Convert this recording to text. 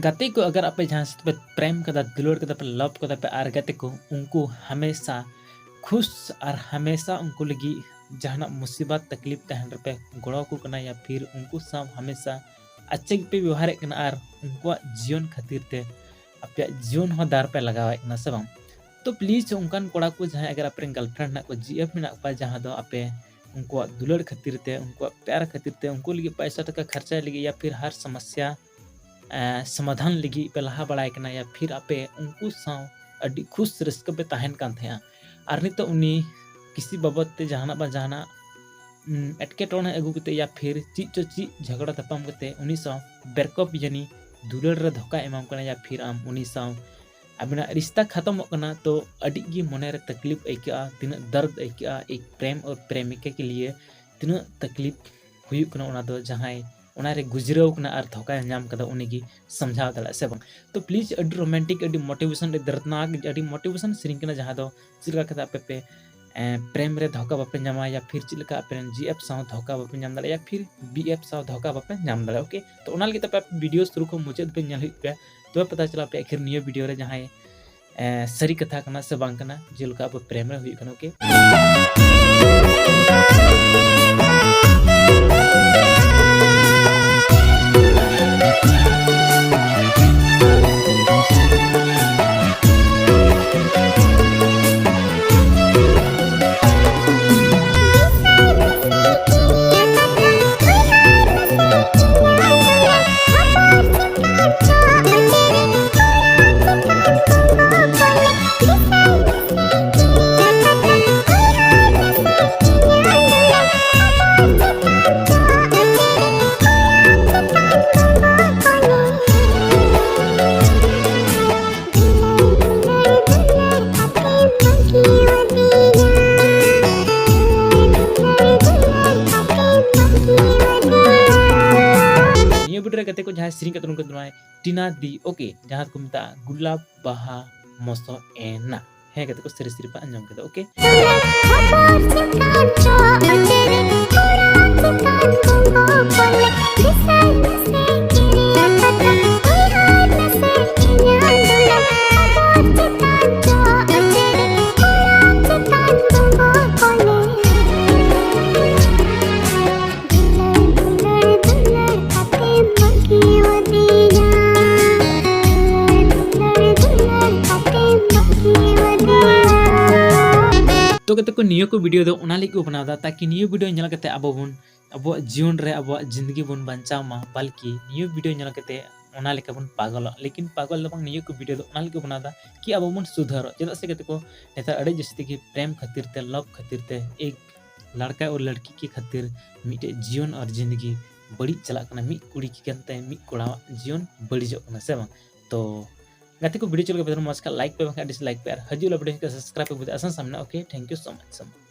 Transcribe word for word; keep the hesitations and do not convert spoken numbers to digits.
ᱜᱟᱛᱮ ᱠᱚ, ᱟᱜᱟᱨ ᱟᱯᱮ ᱡᱟᱦᱟᱸᱭ ᱥᱟᱛᱮ ᱯᱮ ᱯᱨᱮᱢ ᱠᱟᱫᱟ, ᱫᱩᱞᱟᱹᱲ ᱠᱟᱫᱟ ᱯᱮ, ᱞᱟᱵᱷ ᱠᱟᱫᱟ ᱯᱮ, ᱟᱨ ᱜᱟᱛᱮ ᱠᱚ, ᱩᱱᱠᱩ ᱦᱟᱢᱮᱥᱟ ᱠᱷᱩᱥ ᱟᱨ ᱦᱟᱢᱮᱥᱟ ᱩᱱᱠᱩ ᱞᱟᱹᱜᱤᱫ ᱡᱟᱦᱟᱱᱟᱜ ᱢᱩᱥᱤᱵᱟᱛ ᱛᱟᱠᱞᱤᱯ ᱛᱟᱦᱮᱱ ᱨᱮᱯᱮ ᱜᱚᱲᱚ ᱟᱠᱚ ᱠᱟᱱᱟ, ᱭᱟ ᱯᱷᱤᱨ ᱩᱱᱠᱩ ᱥᱟᱶ ᱦᱟᱢᱮᱥᱟ ᱟᱪᱪᱷᱟ ᱜᱮᱯᱮ ᱵᱮᱵᱚᱦᱟᱨᱮᱫ ᱠᱟᱱᱟ ᱟᱨ ᱩᱱᱠᱩᱣᱟᱜ ᱡᱤᱭᱚᱱ ᱠᱷᱟᱹᱛᱤᱨ ᱛᱮ ᱟᱯᱮᱭᱟᱜ ᱡᱤᱭᱚᱱ ᱦᱚᱸ ᱫᱟᱨ ᱯᱮ ᱞᱟᱜᱟᱣᱮᱫ ᱠᱟᱱᱟ, ᱥᱮ ᱵᱟᱝ? ᱛᱚ please, ᱚᱱᱠᱟᱱ ᱠᱚᱲᱟ ᱠᱚ ᱡᱟᱦᱟᱸᱭ ᱟᱜᱟᱨ ᱟᱯᱮ ᱨᱮᱱ girlfriend ᱦᱮᱱᱟᱜ ᱠᱚᱣᱟ, ᱡᱤ ᱮᱯᱷ ᱢᱮᱱᱟᱜ ᱠᱚᱣᱟ, ᱡᱟᱦᱟᱸ ᱫᱚ ᱟᱯᱮ ᱩᱱᱠᱩᱣᱟᱜ ᱫᱩᱞᱟᱹᱲ ᱠᱷᱟᱹᱛᱤᱨ ᱛᱮ, ᱩᱱᱠᱩᱣᱟᱜ ᱯᱮᱭᱟᱨ ᱠᱷᱟᱹᱛᱤᱨ ᱛᱮ, ᱩᱱᱠᱩ ᱞᱟᱹᱜᱤᱫ ᱯᱚᱭᱥᱟ ᱴᱟᱠᱟ ᱠᱷᱚᱨᱪᱟᱭ ᱞᱟᱹᱜᱤᱫ, ᱭᱟ ᱯᱷᱤᱨ ᱦᱟᱨ ᱥᱚᱢᱚᱥᱥᱟ ᱮ, ᱥᱚᱢᱟᱫᱷᱟᱱ ᱞᱟᱹᱜᱤᱫ ᱯᱮ ᱞᱟᱦᱟ ᱵᱟᱲᱟᱭ ᱠᱟᱱᱟ, ᱭᱟ ᱯᱷᱤᱨ ᱟᱯᱮ ᱩᱱᱠᱩ ᱥᱟᱶ ᱟᱹᱰᱤ ᱠᱷᱩᱥ ᱨᱟᱹᱥᱠᱟᱹ ᱯᱮ ᱛᱟᱦᱮᱱ ᱠᱟᱱ ᱛᱟᱦᱮᱸᱜᱼᱟ, ᱟᱨ ᱱᱤᱛᱚᱜ ᱩᱱᱤ ᱠᱤᱥᱤ ᱵᱟᱵᱚᱫ ᱛᱮ ᱡᱟᱦᱟᱱᱟᱜ ᱵᱟ ᱡᱟᱦᱟᱱᱟᱜ, ᱩᱢ, ᱮᱴᱠᱮᱴᱚᱬᱮ ᱟᱹᱜᱩ ᱠᱟᱛᱮ, ᱭᱟ ᱯᱷᱤᱨ ᱪᱮᱫ ᱪᱚ ᱪᱮᱫ ᱡᱷᱚᱜᱽᱲᱟ ᱛᱟᱯᱟᱢ ᱠᱟᱛᱮ ᱩᱱᱤ ᱥᱟᱶ ᱵᱨᱮᱠᱟᱯ, ᱭᱟᱱᱤ ᱫᱩᱞᱟᱹᱲ ᱨᱮ ᱫᱷᱳᱠᱟ ᱮᱢᱟᱢ ᱠᱟᱱᱟ, ᱭᱟ ᱯᱷᱤᱨ ᱟᱢ ᱩᱱᱤ ᱥᱟᱶ ᱟᱵᱤᱱᱟᱜ ᱨᱤᱥᱛᱟ ᱠᱷᱟᱛᱚᱢᱚᱜ ᱠᱟᱱᱟ, ᱛᱚ ᱟᱹᱰᱤ ᱜᱮ ᱢᱚᱱᱮ ᱨᱮ ᱛᱟᱠᱞᱤᱯ ᱟᱹᱭᱠᱟᱹᱜᱼᱟ, ᱛᱤᱱᱟᱹᱜ ᱫᱟᱨᱫ ᱟᱹᱭᱠᱟᱹᱜᱼᱟ, ᱮᱠ ᱯᱨᱮᱢ ᱟᱨ ᱯᱨᱮᱢᱤᱠᱟ ᱠᱮ ᱞᱤᱭᱮ ᱛᱤᱱᱟᱹᱜ ᱛᱟᱠᱞᱤᱯ ᱦᱩᱭᱩᱜ ᱠᱟᱱᱟ, ᱚᱱᱟ ᱫᱚ ᱡᱟᱦᱟᱸᱭ ᱚᱱᱟᱨᱮ ᱜᱩᱡᱽᱨᱟᱹᱣ ᱠᱟᱱᱟ ᱟᱨ ᱫᱷᱳᱠᱟᱭ ᱧᱟᱢ ᱠᱟᱫᱟ, ᱩᱱᱤᱜᱮ ᱥᱚᱢᱡᱷᱟᱣ ᱫᱟᱲᱮᱭᱟᱜᱼᱟ, ᱥᱮ ᱵᱟᱝ? ᱛᱚ please, ᱟᱹᱰᱤ romantic, ᱟᱹᱰᱤ motivation, ᱟᱹᱰᱤ ᱫᱟᱨᱫᱽᱱᱟᱠ, ᱟᱹᱰᱤ motivation ᱥᱮᱨᱮᱧ ᱠᱟᱱᱟ, ᱡᱟᱦᱟᱸ ᱫᱚ ᱪᱮᱫ ᱞᱮᱠᱟ ᱠᱟᱛᱮ ᱟᱯᱮ ᱯᱮ, ᱮ, ᱯᱨᱮᱢ ᱨᱮ ᱫᱷᱳᱠᱟ ᱵᱟᱯᱮ ᱧᱟᱢᱟ, ᱭᱟ ᱯᱷᱤᱨ ᱪᱮᱫ ᱞᱮᱠᱟ ᱟᱯᱮ ᱨᱮᱱ ᱡᱤ ᱮᱯᱷ ᱥᱟᱶ ᱫᱷᱳᱠᱟ ᱵᱟᱯᱮ ᱧᱟᱢ ᱫᱟᱲᱮᱭᱟᱜᱼᱟ, ᱯᱷᱤᱨ ᱵᱤ ᱮᱯᱷ ᱥᱟᱶ ᱫᱷᱳᱠᱟ ᱵᱟᱯᱮ ᱧᱟᱢ ᱫᱟᱲᱮᱭᱟᱜᱼᱟ, okay? ᱛᱚ ᱚᱱᱟ ᱞᱟᱹᱜᱤᱫ ᱛᱮ ᱟᱯᱮ video ᱥᱩᱨᱩ ᱠᱷᱚᱱ ᱢᱩᱪᱟᱹᱫ ᱫᱷᱟᱹᱵᱤᱡ ᱧᱮᱞ ᱦᱩᱭᱩᱜ ᱯᱮ, ᱛᱚᱵᱮ ᱯᱟᱛᱟ ᱪᱟᱞᱟᱣ ᱯᱮ ᱟᱹᱠᱷᱤᱨ ᱱᱤᱭᱟᱹ video ᱨᱮ ᱡᱟᱦᱟᱸᱭ ᱮ, ᱥᱟᱹᱨᱤ ᱠᱟᱛᱷᱟ ᱠᱟᱱᱟ ᱥᱮ ᱵᱟᱝ ᱠᱟᱱᱟ, ᱡᱮᱞᱮᱠᱟ ᱟᱵᱚ ᱯᱨᱮᱢ ᱨᱮ ᱦᱩᱭᱩᱜ ᱠᱟᱱᱟ, okay? ᱱᱤᱭᱟᱹ video ᱨᱮ ᱜᱟᱛᱮ ᱠᱚ ᱡᱟᱦᱟᱸᱭ ᱥᱮᱨᱮᱧ ᱠᱟᱛᱮ ᱱᱚᱝᱠᱟ ᱫᱩᱞᱟᱭ ᱴᱤᱱᱟ ᱫᱤ, okay, ᱡᱟᱦᱟᱸ ᱠᱚ ᱢᱮᱛᱟᱜᱼᱟ ᱜᱩᱞᱟᱵ ᱵᱟᱦᱟ ᱢᱚᱥᱚ ᱮᱱᱟ᱾ ᱦᱮᱸ ᱜᱟᱛᱮ ᱠᱚ, ᱥᱟᱹᱨᱤ ᱥᱟᱹᱨᱤ ᱯᱮ ᱟᱸᱡᱚᱢ ᱠᱮᱫᱟ, okay? ᱠᱷᱚᱵᱚᱨ ᱪᱮᱛᱟᱱ ᱪᱚ ᱚᱸᱰᱮ ᱨᱮ ᱯᱩᱨᱟᱹ ᱪᱮᱛᱟᱱ ᱠᱚ ᱵᱚᱞᱮ ᱫᱤᱥᱟᱹᱭ ᱢᱮᱥᱮ ᱠᱤᱨᱤᱭᱟ ᱠᱟᱛᱷᱟ ᱩᱭᱦᱟᱹᱨ ᱛᱚ ᱜᱟᱛᱮ ᱠᱚ, ᱱᱤᱭᱟᱹ ᱠᱚ ᱵᱷᱤᱰᱤᱭᱳ ᱫᱚ ᱚᱱᱟ ᱞᱟᱹᱜᱤᱫ ᱠᱚ ᱵᱮᱱᱟᱣ ᱮᱫᱟ, ᱛᱟᱠᱤ ᱱᱤᱭᱟᱹ ᱵᱷᱤᱰᱤᱭᱳ ᱧᱮᱞ ᱠᱟᱛᱮ ᱟᱵᱚ ᱵᱚᱱ ᱟᱵᱚᱣᱟᱜ ᱡᱤᱭᱚᱱ ᱨᱮ ᱟᱵᱚᱣᱟᱜ ᱡᱤᱱᱫᱮᱜᱤ ᱵᱚᱱ ᱵᱟᱧᱪᱟᱣ ᱢᱟ, ᱵᱟᱞᱠᱤ ᱱᱤᱭᱟᱹ ᱵᱷᱤᱰᱤᱭᱳ ᱧᱮᱞ ᱠᱟᱛᱮ ᱚᱱᱟ ᱞᱮᱠᱟ ᱵᱚᱱ ᱯᱟᱜᱚᱞᱚᱜ᱾ ᱞᱮᱠᱤᱱ ᱯᱟᱜᱚᱞ ᱫᱚ ᱵᱟᱝ, ᱱᱤᱭᱟᱹ ᱠᱚ ᱵᱷᱤᱰᱤᱭᱳ ᱫᱚ ᱚᱱᱟ ᱞᱟᱹᱜᱤᱫ ᱠᱚ ᱵᱮᱱᱟᱣ ᱮᱫᱟ ᱠᱤ ᱟᱵᱚ ᱵᱚᱱ ᱥᱩᱫᱷᱟᱨᱚᱜ᱾ ᱪᱮᱫᱟᱜ ᱥᱮ ᱜᱟᱛᱮ ᱠᱚ, ᱱᱮᱛᱟᱨ ᱟᱹᱰᱤ ᱡᱟᱹᱥᱛᱤ ᱜᱮ ᱯᱨᱮᱢ ᱠᱷᱟᱹᱛᱤᱨ ᱛᱮ, ᱞᱚᱵᱷ ᱠᱷᱟᱹᱛᱤᱨ ᱛᱮ, ᱮᱠ ᱞᱟᱲᱠᱟ ᱟᱨ ᱞᱟᱲᱠᱤ ᱠᱤ ᱠᱷᱟᱹᱛᱤᱨ ᱢᱤᱫᱴᱮᱡ ᱡᱤᱭᱚᱱ ᱟᱨ ᱡᱤᱱᱫᱮᱜᱤ ᱵᱟᱹᱲᱤᱡ ᱪᱟᱞᱟᱜ ᱠᱟᱱᱟ᱾ ᱢᱤᱫ ᱠᱩᱲᱤ ᱠᱤ ᱠᱟᱱᱛᱮ ᱢᱤᱫ ᱠᱚᱲᱟᱣᱟᱜ ᱡᱤᱭᱚᱱ ᱵᱟᱹᱲᱤᱡᱚᱜ ᱠᱟᱱᱟ, ᱥᱮ ᱵᱟᱝ? ᱛᱚ ᱜᱟᱛᱮ ᱠᱚ, ᱵᱷᱤᱰᱤᱭᱳ ᱪᱮᱫ ᱞᱮᱠᱟ ᱯᱮ ᱢᱚᱡᱽ ᱠᱷᱟᱱ ᱞᱟᱭᱤᱠ ᱯᱮ, ᱵᱟᱝᱠᱷᱟᱱ ᱰᱤᱥᱞᱟᱭᱤᱠ ᱯᱮ, ᱟᱨ ᱦᱤᱡᱩᱜ ᱞᱟ ᱵᱷᱤᱰᱤᱭᱳ ᱥᱟᱵᱥᱠᱨᱟᱭᱤᱵ ᱯᱮ ᱵᱩᱡᱷᱟᱹᱣ ᱟᱥᱟᱱ ᱥᱟᱢᱱᱟ᱾ Okay, thank you so much, so much.